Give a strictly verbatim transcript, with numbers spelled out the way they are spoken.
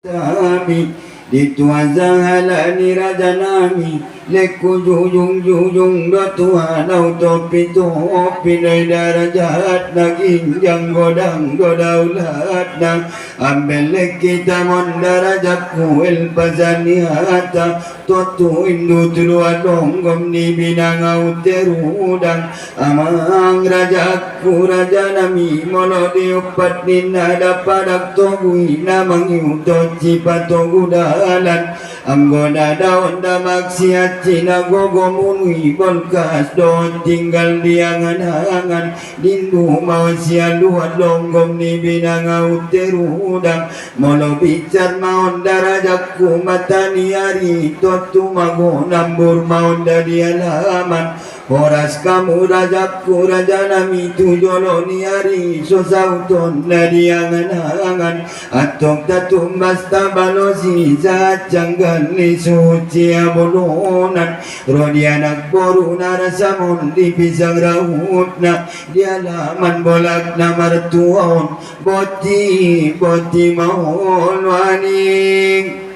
Tapi di tua sahala ni raja nami, lengku jujung-jujung do tu hanau, topi-topi do i darajatna, ginjang godang do daulatna. Amben lengki tamon darajatku, elpasan ni hata, tontu indu tu luat longgom ni binanga uterudang. Amang rajaku, raja nami, molo diumpat ninna, ndang padan togu i na mangihuthon sipatogu dalan. Anggo na daon damak sian si na gogo munu i, bolkas dohot tinggal di angan-angan. Nindu ma on sian luat longgom ni binanga uterudang. Molo binsar ma on darajatku, mata ni ari, tontu mago nambur ma on da di alaman. Horas hamu rajaku, raja nami, tu jolo ni ari, so saut on na di angan-angan. Antong tatumbas tabalosi sahat sanggar ni suhut sihabolonan. Ro di anak boru na rasamon di pisang rahutna, di alaman bolak na martua on. Boti, boti ma on, wani.